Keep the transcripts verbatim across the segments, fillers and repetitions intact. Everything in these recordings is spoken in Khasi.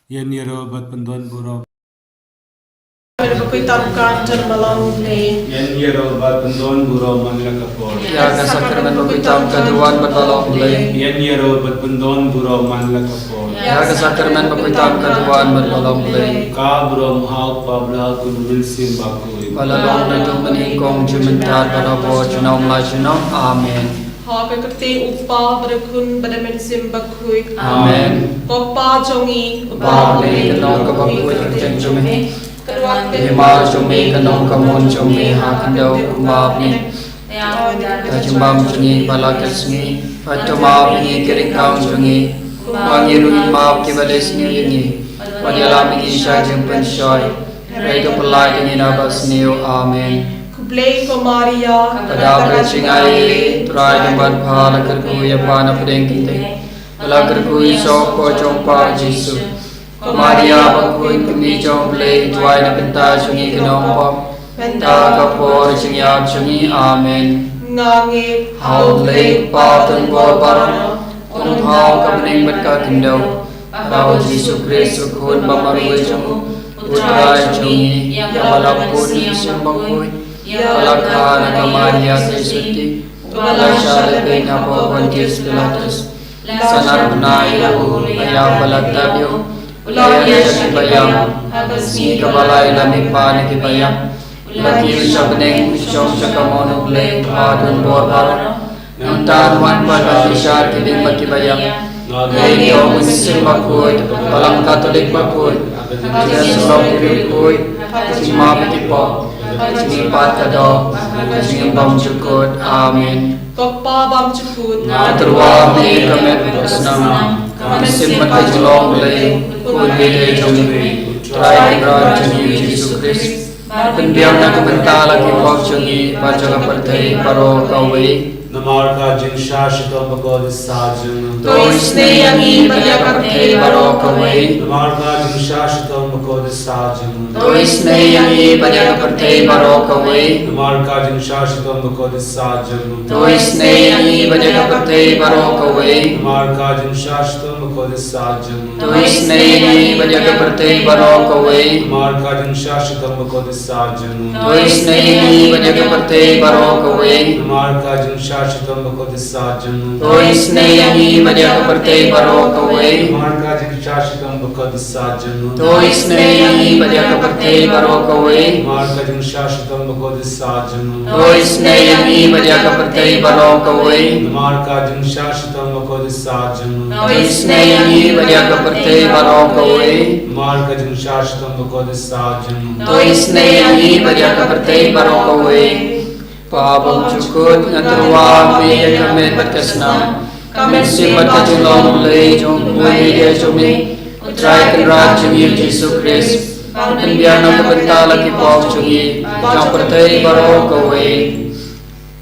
Ïa ngi ruh bad pyndon burom. Bakhuid tam ka jingmlong Blei. Ïa ngi ruh bad pyndon burom man la ka por. Ïa ka sakramen bakhuid tam ka duwan bad la long Blei. Ïa ngi ruh bad pyndon burom man la ka por. Ïa ka sakramen bakhuid tam ka duwan bad la long Blei. Ka burom ha u Kpa bad ha u Khun bad ha u Mynsiem Bakhuid. Ba la long naduh mynnyngkong, mynta bad ha ka por junom la junom. Amen. Ha ka kyrteng u Kpa bad u Khun bad u Mynsiem Bakhuid. Amen. Ko Kpa jong ngi uba ha bneng, ka long kaba khuid ka kyrteng jong me. Ka wan ka hima jong me, ka long ka mon jong me ha khyndew kumba ha bneng. Ka jingbam jong ngi ba la ka sngi, bad to map ïa ngi ki ryngkang jong ngi, ba ngi ruh ngin map ïa kiba la sniew ïa ngi. Bad ïalam ïa ngi sha jingpynshoi, hynrei to pyllait ïa ngi na kaba sniew. Amen. Khublei ko Maria, ka dap ka jingaiei, U Trai u don bad pha, la kyrkhu ïa pha na pdeng ki kynthei, la kyrkhu ïa u soh ka jong pha u Jisu. Ko Maria bakhuid, ka Kmie jong u Blei, duwai na ka bynta jong ngi ki nongpop, mynta ka por jingïap jong ngi. Amen. Nga ngeit ha u Blei u Kpa uba don bor baroh, u nongthaw ka bneng bad ka khyndew, bad ha u Jisu Khrist u Khun ba marwei jong u, U Trai jong ngi, ïa uba la bun ha u Mynsiem Bakhuid, ïa uba la kha na ka Maria Theisotti, uba la shah lehbeiñ hapoh Pontius Pilatus, la jan bnai, la ïap, la tep, la ïaid sha ki baïap, ha ka sngi kaba lai la mihpat na ki baïap, la kiew sha bneng, shong sha kamon u Blei uba don bor baroh. Nangta un wan pat ban bishar ki ding bad ki baïap. Nga ngeit ïa u Mynsiem Bakhuid, ka Balang Katholik bakhuid, ka jingïasyllok ki riewkhuid, ka jingmap ïa ki pop, ka jingmihpat ka doh, ka jingim bymjukut. Amen. Ko Kpa bymjukut, nga tyrwa ha me ka met bad ka snam, ka mynsiem bad ka jinglong Blei, Khun baieit jong me, Trai Kynrad jong ngi u Jisu Khrist, ba pynbiang na ka bynta la ki pop jong ngi bad jong ka pyrthei baroh kawei. Namar ka jingshah shitom bakordit saja jong u, to isynei ïa ngi bad ïa ka pyrthei baroh kawei. Namar ka jingshah shitom bakordit saja jong u, to isynei ïa ngi bad ïa ka pyrthei baroh kawei. Namar ka jingshah shitom bakordit saja jong u, to isynei ïa ngi bad ïa ka pyrthei baroh kawei. Namar ka jingshah shitom bakordit saja jong u, to isynei ïa ngi bad ïa ka pyrthei baroh kawei. Namar ka jingshah shitom bakordit saja jong u, to isynei ïa ngi bad ïa ka pyrthei baroh kawei. Namar ka jingshah shitom bakordit saja jong u, to isynei ïa ngi bad ïa ka pyrthei baroh kawei. Namar ka jingshah shitom bakordit saja jong u, to isynei ïa ngi bad ïa ka pyrthei baroh kawei. Namar ka jingshah shitom bakordit saja jong u, to isynei ïa ngi bad ïa ka pyrthei baroh kawei. Namar ka jingshah shitom bakordit saja jong u, to isynei ïa ngi bad ïa ka pyrthei baroh kawei. Namar ka jingshah shitom bakordit saja jong u, to isynei ïa ngi bad ïa ka pyrthei baroh kawei. Kpa bymjukut, nga tyrwa ha me ïa ka met bad ka snam, ka mynsiem bad ka jinglong Blei jong u Khun baieit jong me, U Trai Kynrad jong ngi u Jisu Khrist, ba pynbiang na ka bynta la ki pop jong ngi bad jong ka pyrthei baroh kawei.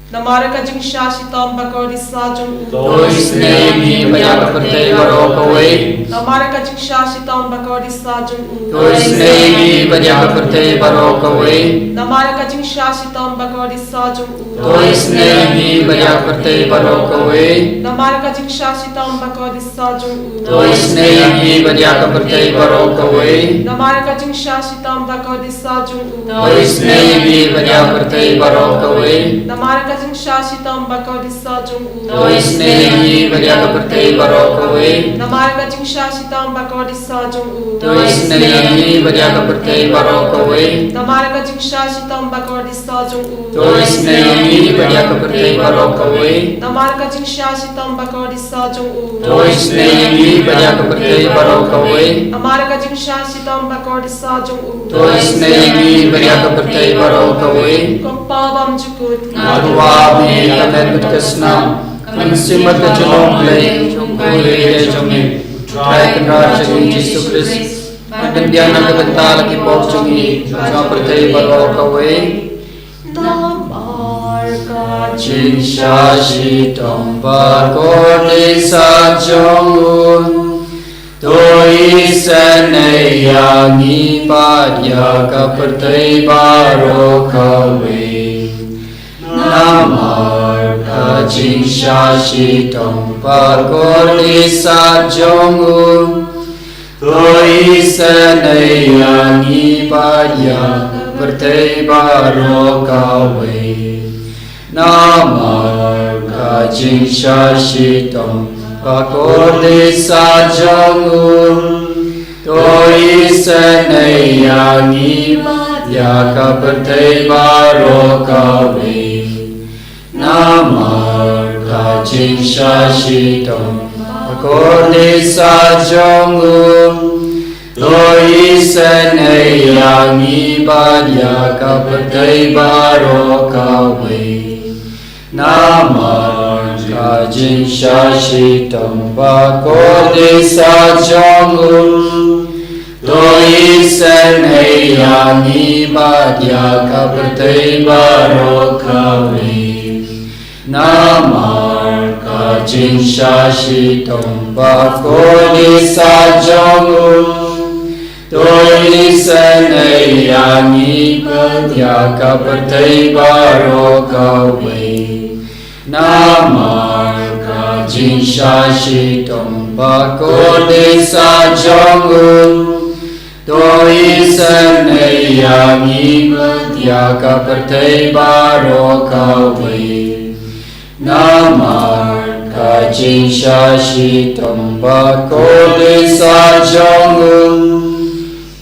Namar ka jingshah shitom bakordit saja jong u, to isynei ïa ngi bad ïa ka pyrthei baroh kawei. Namar ka jingshah shitom bakordit saja jong u, to isynei ïa ngi bad ïa ka pyrthei baroh kawei. Namar ka jingshah shitom bakordit saja jong u, to isynei ïa ngi bad ïa ka pyrthei baroh kawei. Namar ka jingshah shitom bakordit saja jong u, to isynei ïa ngi bad ïa ka pyrthei baroh kawei. Namar ka jingshah shitom bakordit saja jong u, to isynei ïa ngi bad ïa ka pyrthei baroh kawei. Namar ka jingshah shitom bakordit saja jong u, to isynei ïa ngi bad ïa ka pyrthei baroh kawei. Namar ka jingshah shitom bakordit saja jong u, to isynei ïa ngi bad ïa ka pyrthei baroh kawei. Namar ka jingshah shitom bakordit saja jong u, to isynei ïa ngi bad ïa ka pyrthei baroh kawei. Namar ka jingshah shitom bakordit saja jong u, to isynei ïa ngi bad ïa ka pyrthei baroh kawei. Namar ka jingshah shitom bakordit saja jong u, to isynei ïa ngi bad ïa ka pyrthei baroh kawei. Ko Kpa bymjukut, nga tyrwa ha me ïa ka met bad ka snam, ka mynsiem bad ka jinglong Blei jong u Khun baieit jong me, U Trai Kynrad jong ngi u Jisu Khrist, ba pynbiang na ka bynta la ki pop jong ngi bad jong ka pyrthei baroh kawei. Namar ka jingshah shitom bakordit saja jong u, to isynei ïa ngi bad ïa ka pyrthei baroh kawei. Namar ka jingshah shitom bakordit saja jong u, To isynei ïa ngi bad ïa ka pyrthei baroh kawei. Namar ka jingshah shitom bakordit sah jong u. To isynei ïa ngi bad ïa ka pyrthei baroh kawei. Namar ka jingshah shitom bakordit sah jong u. To isynei ïa ngi bad ïa ka pyrthei baroh kawei. Namar ka jingshah shitom bakordit sah jong u. To isynei ïa ngi bad ïa ka pyrthei baroh kawei. Namar ka jingshah shitom bakordit sah jong u. To isynei ïa ngi bad ïa ka pyrthei baroh kawei. Namar ka jingshah shitom bakordit sah jong u. To isynei ïa ngi bad ïa ka pyrthei baroh kawei. Namar ka jingshah shitom bakordit sah jong u.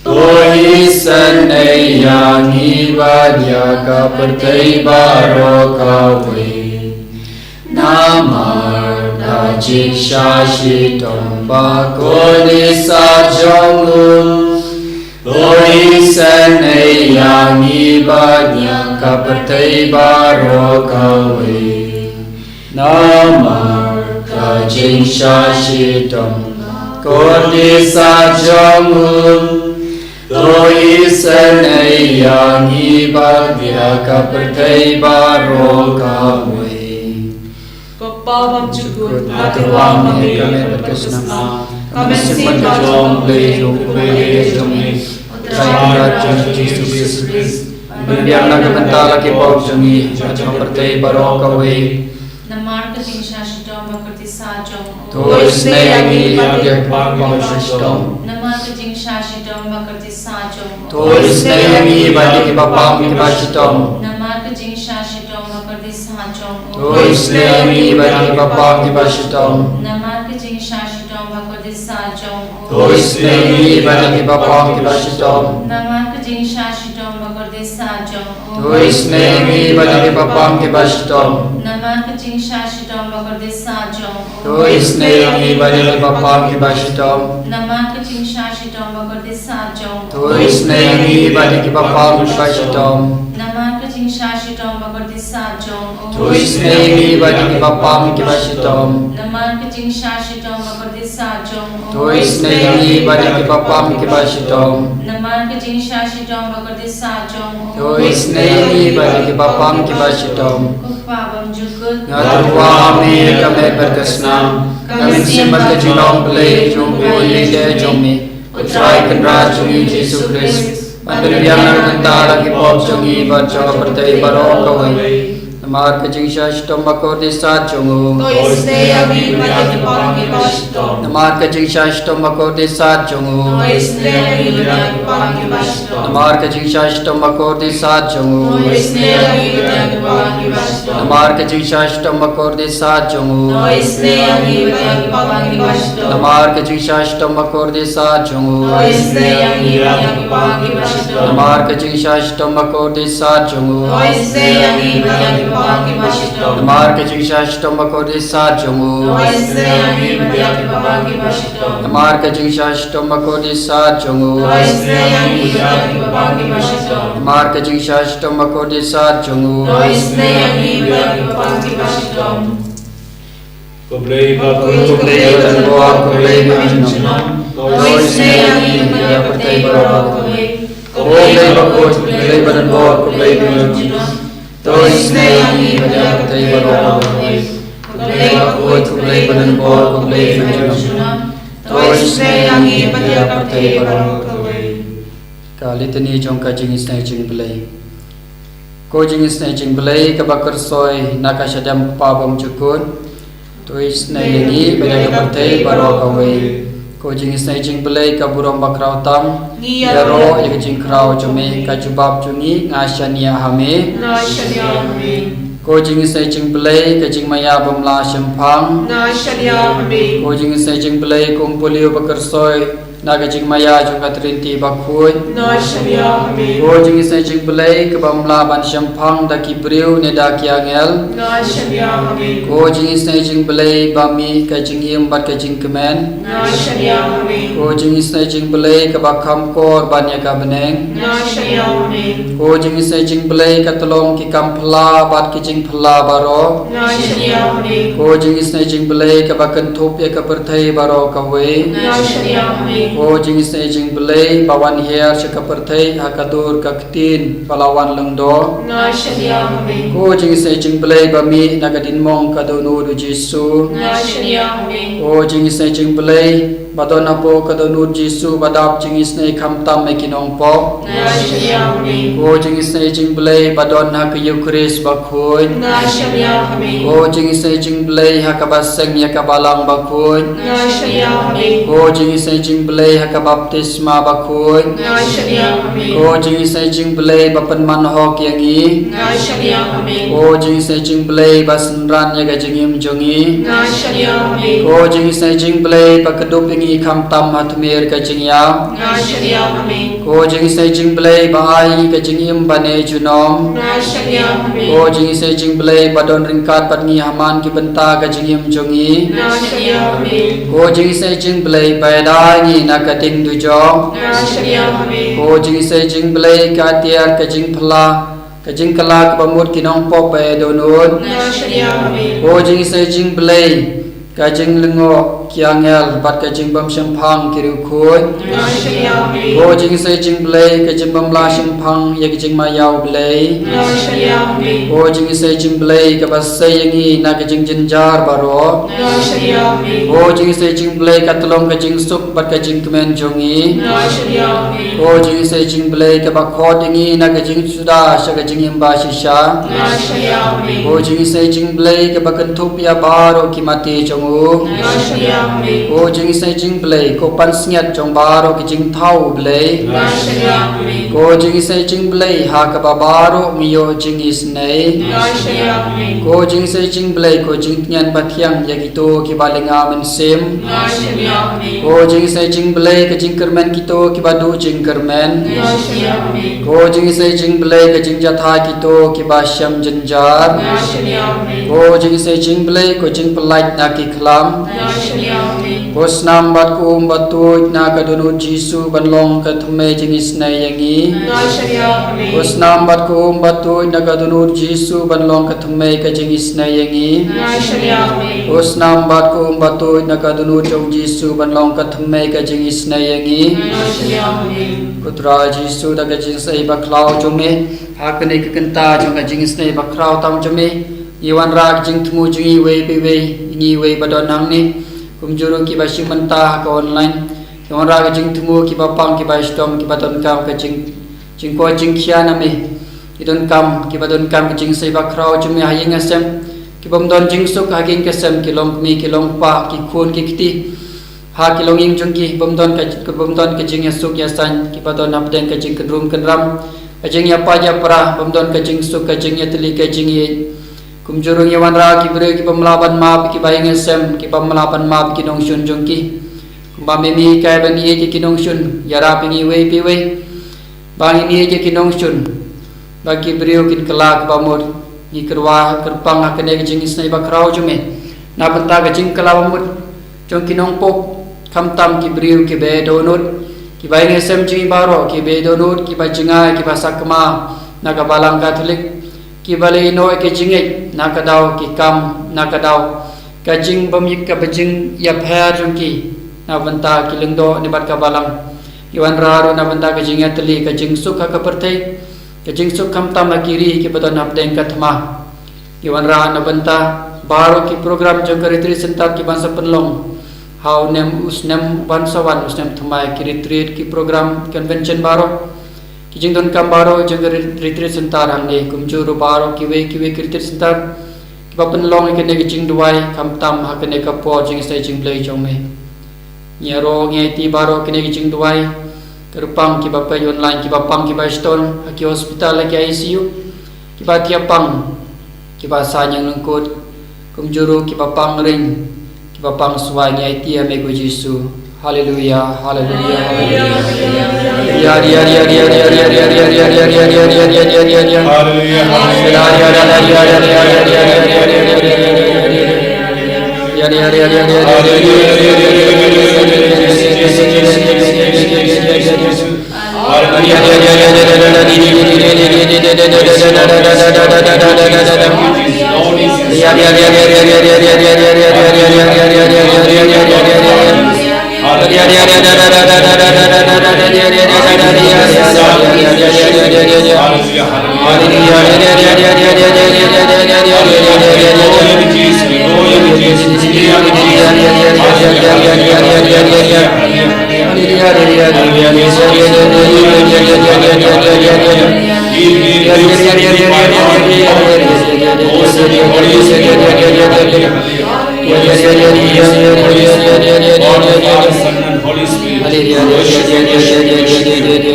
To isynei ïa ngi bad ïa ka pyrthei baroh kawei. Namar ka jingshah shitom bakordit sah jong u. To isynei ïa ngi bad ïa ka pyrthei baroh kawei. Namar ka jingshah shitom bakordit sah jong u. To isynei ïa ngi bad ïa ka pyrthei baroh kawei. Ko Pa bymjukut, nga tyrwa ha me, ka met bad ka snam, ka mynsiem bad ka jinglong U Blei jong U Blei jong me, U Trai Kynrad jong ngi U Jisu Khrist, ban pynbiang na ka bynta la ki pop jong ngi bad jong ka pyrthei baroh kawei. Namar ka jingshah shitom bakordit sah jong u. To isynei ïa ngi bad ïa ki bapang kiba shitom. Namar ka jingshah shitom bakordit sah jong u. To isynei ïa ngi bad ïa ki bapang kiba shitom. Namar ka jingshah shitom bakordit sah jong u. To isynei ïa ngi bad ïa ki bapang kiba shitom. Namar ka jingshah shitom bakordit sah jong u. To isynei ïa ngi bad ïa ki bapang kiba shitom. Namar ka jingshah shitom bakordit sah jong u. To isynei ïa ngi bad ïa ki bapang kiba shitom. Namar ka jingshah shitom bakordit sah jong u. To isynei ïa ngi bad ïa ki bapang kiba shitom. Namar ka jingshah shitom bakordit sah jong u. To isynei ïa ngi bad ïa ki bapang kiba shitom. Namar ka jingshah shitom bakordit sah jong u. To isynei ïa ngi bad ïa ki bapang kiba shitom. Namar ka jingshah shitom bakordit sah jong u. To isynei ïa ngi bad ïa ki bapang kiba shitom. Namar ka jingshah shitom bakordit sah jong u. To isynei ïa ngi bad ïa ki bapang kiba shitom. Ko Pa bymjukut, nga tyrwa ha me, ka met bad ka snam, ka mynsiem bad ka jinglong Blei jong U Blei jong me, U Trai Kynrad jong ngi U Jisu Khrist, ban pynbiang na ka bynta la ki pop jong ngi bad jong ka pyrthei baroh kawei. Namar ka jingshah shitom bakordit sah jong u. To isynei ïa ngi bad ïa ki bapang kiba shitom. Namar ka jingshah shitom bakordit sah jong u. To isynei ïa ngi bad ïa ki bapang kiba shitom. Namar ka jingshah shitom bakordit sah jong u. To isynei ïa ngi bad ïa ki bapang kiba shitom. Namar ka jingshah shitom bakordit sah jong u. To isynei ïa ngi bad ïa ki bapang kiba shitom. Namar ka jingshah shitom bakordit sah jong u. To isynei ïa ngi bad ïa ki bapang kiba shitom. Namar ka jingshah shitom bakordit sah jong u. To isynei ïa ngi bad ïa ki bapang kiba shitom. Namar ka jingshah shitom bakordit sah jong u. To isynei ïa ngi bad ïa ki bapang kiba shitom. Namar ka jingshah shitom bakordit sah jong u. To isynei ïa ngi bad ïa ki bapang kiba shitom. Namar ka jingshah shitom bakordit sah jong u. To isynei ïa ngi bad ïa ki bapang kiba shitom. Ko Blei ba khuid, ko Blei ba donbor, ko Blei ba junom. To isynei ïa ngi bad ïa ka pyrthei baroh kawei. Ko Blei ba khuid, ko Blei ba donbor, ko Blei ba junom. To isynei ïa ngi bad ïa ka pyrthei baroh kawei. Ko Blei ba khuid, ko Blei ba donbor, ko Blei ba junom. To isynei ïa ngi bad ïa ka pyrthei baroh kawei. Ka Litany jong ka jingisynei jong U Blei. Ko jingisynei jong U Blei kaba kyrsoi na ka shadem U Kpa bymjukut. To isynei ïa ngi bad ïa ka pyrthei baroh kawei. Ko jingisynei jingblei ka burom bakhraw tam. Ngi ïaroh ïa ka jingkhraw jong me, ka jubab jong ngi, nga shaniah ha me. Nga shaniah ha me. Ko jingisynei jingblei ka jingmaïa bym lah shemphang. Nga shaniah ha me. Ko jingisynei jingblei ka umpohliew bakhuid na ka jingmaïa jong ka Trinity bakhuid. Nga shaniah ha me. Ko jingisynei jingblei kaba ym lah ban shemphang da ki briew ne da ki angel. Nga shaniah ha me. Ko jingisynei jingblei ba mih ka jingim bad ka jingkmen. Nga shaniah ha me. Ko jingisynei jingblei kaba kham kor ban ïa ka bneng. Nga shaniah ha me. Ko jingisynei jingblei ka tyllong ki kam phylla bad ki jingphylla baroh. Nga shaniah ha me. Ko jingisynei jingblei kaba kynthup ïa ka pyrthei baroh kawei. Nga shaniah ha me. Ko jingisynei jingblei ba wan hiar sha ka pyrthei ha ka dur ka ktien ba la wan lyngdoh. Nga shaniah ha me. Ko jingisynei jingblei ba mih na ka diengmong ka dohnud u Jisu. Nga shaniah ha me. Ko jingisynei jingblei ba don hapoh ka dohnud Jisu ba dap jingisynei khamtam ïa ki nongpop. Nga shaniah ha me. Ko jingisynei jingblei ba don ha ka Eukharist bakhuid. Nga shaniah ha me. Ko jingisynei jingblei ha kaba seng ïa ka balang bakhuid. Nga shaniah ha me. Ko jingisynei jingblei ha ka baptisma bakhuid. Nga shaniah ha me. Ko jingisynei jingblei ba pynman hok ïa ngi. Nga shaniah ha me. Ko jingisynei jingblei ba synran ïa ka jingim jong ngi. Nga shaniah ha me. Ko jingisynei jingblei ba kdup ïa ngi khamtam ha tmier ka jingïap. Nga shaniah ha me. Ko jingisynei jingblei ba ai ïa ngi ka jingim bane junom. Nga shaniah ha me. Ko jingisynei jingblei ba don ryngkat bad ngi ha man ki bynta ka jingim jong ngi. Nga shaniah ha me. Ko jingisynei jingblei ba ïada ïa ngi na ka ding dujok. Nga shaniah ha me. Ko jingisynei jingblei ka tiar ka jingphylla, ka jingkylla kaba mut ki nongpop ba ïa dohnud. Nga shaniah ha me. Ko jingisynei jingblei ka jinglyngngoh ki angel bad ka jingbymshemphang ki riewkhuid. Nga shaniah ha me. Ko jingisynei jingblei ka jingbymlah shemphang ïa ka jingmaïa u Blei. Nga shaniah ha me. Ko jingisynei jingblei kaba sei ïa ngi na ka jingjynjar baroh. Nga shaniah ha me. Ko jingisynei jingblei ka tyllong ka jingsuk bad ka jingkmen jong ngi. Nga shaniah ha me. Ko jingisynei jingblei kaba khot ïa ngi na ka jingsuda sha ka jingim bashisha. Nga shaniah ha me. Ko jingisynei jingblei kaba kynthup ïa baroh ki mate jong u. Nga shaniah ha me. Ko jingisynei jingblei ko pansngiat jong baroh ki jingthaw u Blei. Nga shaniah ha me. Ko jingisynei jingblei ha kaba baroh ngi ïoh jingisynei. Nga shaniah ha me. Ko jingisynei jingblei ko jingtngen bathiang ïa kito kiba lynga mynsiem. Nga shaniah ha me. Ko jingisynei jingblei ka jingkyrmen kito kiba duh jingkyrmen. Nga shaniah ha me. Ko jingisynei jingblei ka jingjahthait kito kiba shem jynjar. Nga shaniah ha me. Ko jingisynei jingblei ko jingpyllait na ki khlam. Nga shaniah ha me. Ko snam bad ko um ba tuid na ka dohnud Jisu ban long ka thymmei jingisynei ïa ngi. Nga shaniah ha me. Ko snam bad ko um ba tuid na ka dohnud Jisu ban long ka thymmei ka jingisynei ïa ngi. Nga shaniah ha me. Ko snam bad ko um ba tuid na ka dohnud jong Jisu ban long ka thymmei ka jingisynei ïa ngi. Nga shaniah ha me. Ko Trai Jisu, da ka jingisynei bakhraw jong me, ha kane ka kynta jong ka jingisynei bakhraw tam jong me, ngi wanrah ka jingthmu jong ngi iwei pa iwei, ngi iwei ba don hangne, kumjuh ruh kiba shim bynta ha ka online. Ngi wanrah ka jingthmu kiba pang, kiba shitom, kiba donkam ka jing, jingkoit jingkhiah na me. Ki donkam, kiba donkam ka jingisynei bakhraw jong me ha ïing ha sem, ki bym don jingsuk ha ïing ha sem, ki longkmie ki longkpa, ki khun ki kti, ha ki longïing jong ki bym don ka, bym don ka jingïasuk ïasaiñ, kiba don hapdeng ka jingkynrum kynram, ka jingïapait ïapra, bym don ka jingsuk, ka jingïatylli, ka jingïeit. Kumjuh ruh ngi wanrah ki briew ki bym lah ban map ïa ki bahaïing hasem, ki bym lah ban map ïa ki nongshun jong ki. Kumba me me hikai ban ïeit ïa ki nongshun, ïarap ïa ngi iwei pa iwei ba ngin ïeit ïa ki nongshun, ba ki briew kin kylla kaba mut. Ngi kyrwa kyrpang ha kane ka jingisynei bakhraw jong me, na bynta ka jingkylla bamut jong ki nongpop, khamtam ki briew kiba dohnud, ki bahaïing hasem jong ngi baroh kiba dohnud, kiba jngai, kiba sakma na ka Balang Katholik, kiba la ïehnoh ïa ka jingngeit na ka daw ki kam, na ka daw ka jingbym ïa, kaba jingïapher jong ki na bynta ki lyngdoh ne bad ka Balang. Ngi wanrah ruh na bynta ka jingïatylli, ka jingsuk ha ka pyrthei, ka jingsuk khamtam ha ki ri kiba don hapdeng ka thma. Ngi wanrah na bynta baroh ki program jong ka Retreat Center kiban sa pynlong ha u snem, u snem uban sa wan, u snem thymmai, ki retreat, ki program convention baroh, ki jingdonkam baroh jong ka Re-, Retreat Center hangne, kumjuh ruh baroh kiwei kiwei ki Retreat Center kiba pynlong ïa kane ka jingduwai, khamtam ha kane ka por jingisynei jingblei jong me. Ngi ïaroh ngi aiti baroh kine ki jingduwai. Kyrpang kiba peit online, kiba pang kiba shitom ha ki hospital ha ki I C U, kiba thiah pang, kiba sah ñianglyngkut, kumjuh ruh kiba pang ring, kiba pang swai, ngi aiti ha me ko Jisu. Haleluya, haleluya, haleluya.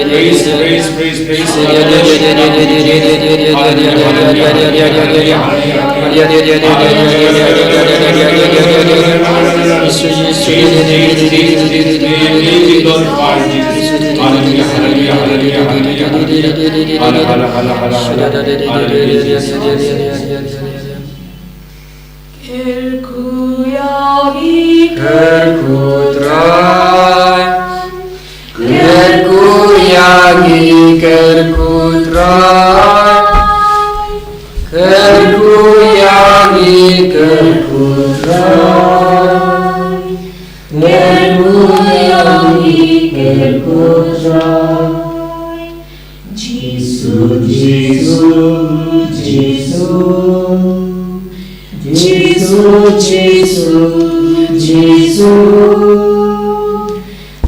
Praise, praise, praise, praise. Hallelujah, hallelujah, hallelujah, hallelujah. Hallelujah, hallelujah, hallelujah. Kyrkhu ïa ngi, kyrkhu Trai. Kyrkhu ïa ngi, kyrkhu Trai. Kyrkhu ïa ngi, kyrkhu Trai. Kyrkhu ïa ngi, kyrkhu Trai. Jisu, Jisu, Jisu. Jisu, Jisu, Jisu.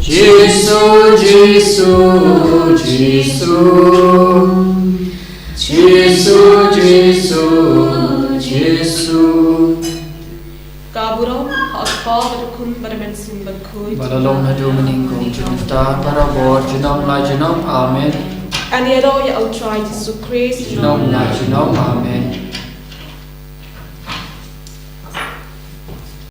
Jisu, Jisu, Jisu. Jisu, Jisu, Jisu. Ka burom ha u Kpa bad u Khun bad u Mynsiem Bakhuid. Ba la long haduh mynnyngkong, jylliew mynta, barabor, junom la junom. Amen. Ngan ïaroh ïa u Trai Jisu Khrist. Junom la junom. Amen.